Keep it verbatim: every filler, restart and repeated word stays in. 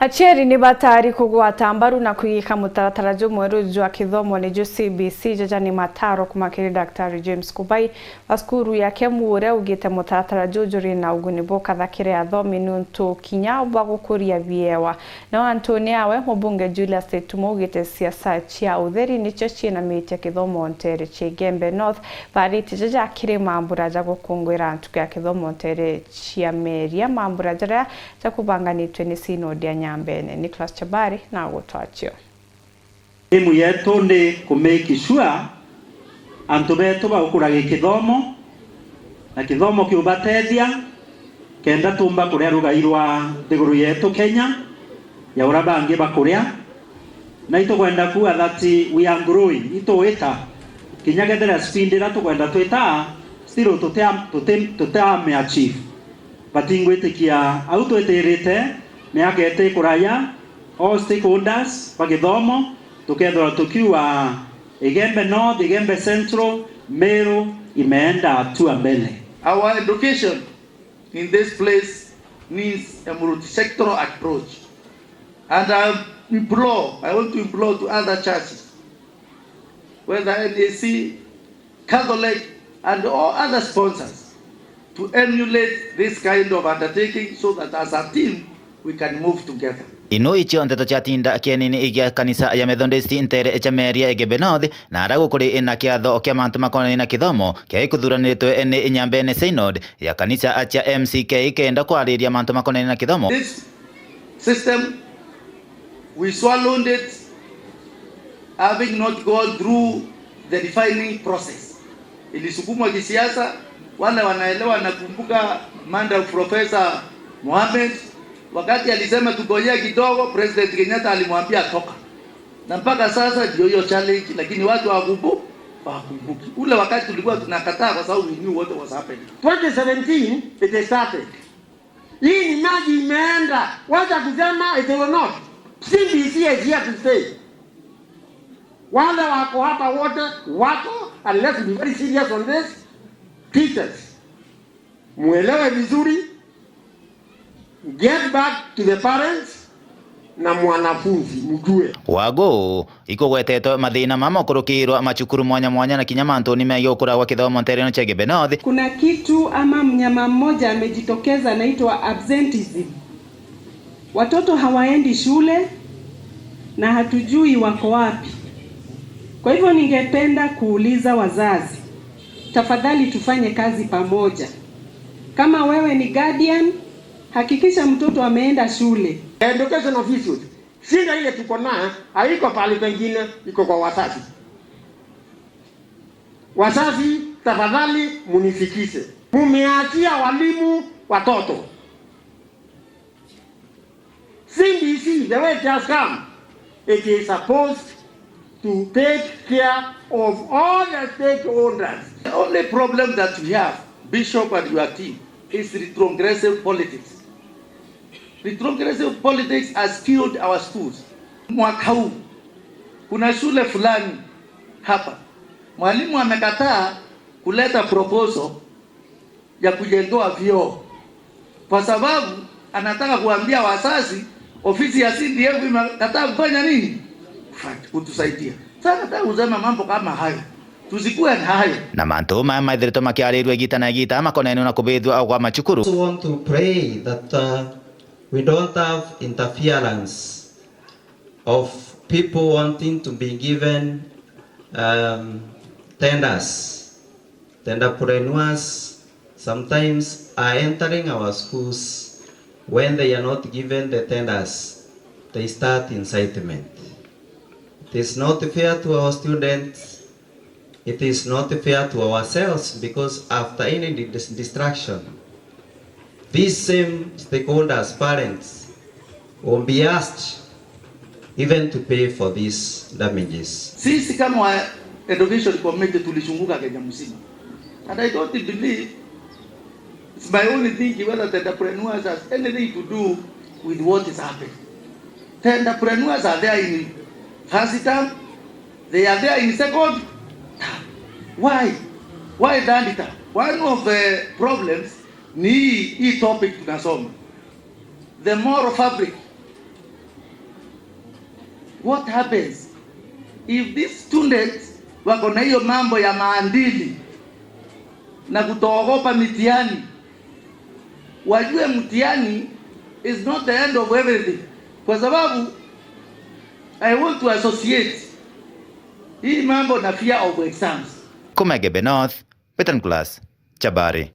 Aciari ni batari kugwata mbaru na kwigika mutaratara jumweru jwa kithomo ni ju C B C. Jaja ni mataro kuma kiri Daktari James Kubai wa cukuru ya Kemu, uria ugite mutaratara juju juri na uguni bukathakire athomi niuntu kinya bwa gukuria biewa. Nao antuni awe, mubunge Julius Itumo ugite siasa cia utheri nicio ciinamitie kithomo ntere cia Igembe North. Barite jaja kiri mambura ja gukungwira ntuku ya kithomo ntere cia Meria, mambura jaria jakubanganitwe ni Synod ya Nyambene. Nicholas Chabari na gutwachio. Aimu yetu ni ku make sure antu betu bagukura gikithomo, na kithomo kiubatethia kenda tumba kuria rugai rwa nthiguru yetu Kenya ya uria bangi bakuria. Na itukwenda kuuga that we are growing, ituita kinya kethira speed iria tukwenda twita, still tutia-, tuti-, tutiame achieve. Batingwitikia au twitirite, miaka iti kuraya, all stakeholders ba githomo, tukethirwa tukiuga Igembe North, Igembe Central, Meru imeenda hatua mbele. Our education in this place needs a multi-sectoral approach. And I implore, I want to implore to other churches, whether N A C, Catholic, and all other sponsors to emulate this kind of undertaking so that as a team we can move together. Ino icio nteto ciatinda kienini igia kanisa ya Methodist ntere cia Meria Igembe North, na ara gukuri na kiatho kia mantu makonani na kithomo kia ikuthuranitwe ni Nyambene Synod ya kanisa acia M C K kenda kwariria mantu makonani na kithomo. This system, we swallowed it, having not gone through the refining process. Ilisukumwa kisiasa, wale wanaelewa nakumbuka manda Professor Mohamed, wakati alisema tugojea kidogo, President Kenyatta alimwambia toka. Na mpaka sasa ndio hiyo challenge, lakini watu hawakumbu-, hawakumbuki. Ule wakati tulikuwa tunakataa kwa sababu we knew what was happening. Twenty seventeen, it started. Hii ni maji imeenda. Wacha kusema it will not. C B C is here to stay. Wale wako hapa wote wako, unless we be very serious on this. Teachers, muelewe vizuri. Get back to the parents na mwanafunzi, mjue. Wagu ikugwetetwe mathina ma mokurukirwa macukuru mwanya mwanya na kinya mantuni megie gukura gwa kithomo ntereno cia Igembe North. Kuna kitu ama mnyama mmoja amejitokeza anaitwa absenteeism. Watoto hawaendi shule na hatujui wako wapi. Kwa hivyo ningependa kuuliza wazazi, tafadhali tufanye kazi pamoja. Kama wewe ni guardian, hakikisha mtoto ameenda shule. Education officials, shida ile tuko nayo haiko pahali pengine, iko kwa wazazi. Wazazi, tafadhali munisikize. Mumeachia walimu watoto. C B C, the way it has come, it is supposed to take care of all the stakeholders. The only problem that we have, Bishop and your team, is retrogressive politics. Retrogressive politics has killed our schools. Mwaka huu, kuna shule fulani hapa, mwalimu amekataa kuleta proposal ya kujengewa vyoo, kwa sababu anataka kuambia wazazi, ofisi ya C D F imekataa kufanya nini? Kufa-, kutusaidia. Sasa nataka kusema mambo kama hayo, tusikuwe nayo. Na mantu maya maithiritwe makiarirua igita na igita makonene na kubithua gwa macukuru. Also want to pray that, uh, we don't have interference of people wanting to be given, um, tenders. Tenderpreneurs sometimes are entering our schools. When they are not given the tenders, they start incitement. It is not fair to our students. It is not fair to ourselves, because after any dis-, distraction, these same stakeholders, parents, will be asked even to pay for these damages. Sisi kama wa Education Committee tulichunguka Kenya mzima. And I don't believe, it's my only thinking whether the entrepreneurs has anything to do with what is happening. The entrepreneurs are there in first term, they are there in second term. Why? Why third term? One of the problems ni hii, hii topic tunasoma. The moral fabric What happens if these students wako na hiyo mambo ya maadili na kutoogopa mitihani? Wajue mtihani is not the end of everything, kwa sababu I want to associate hii mambo na fear of exams. Kuma Igembe North, Western Class, Chabari.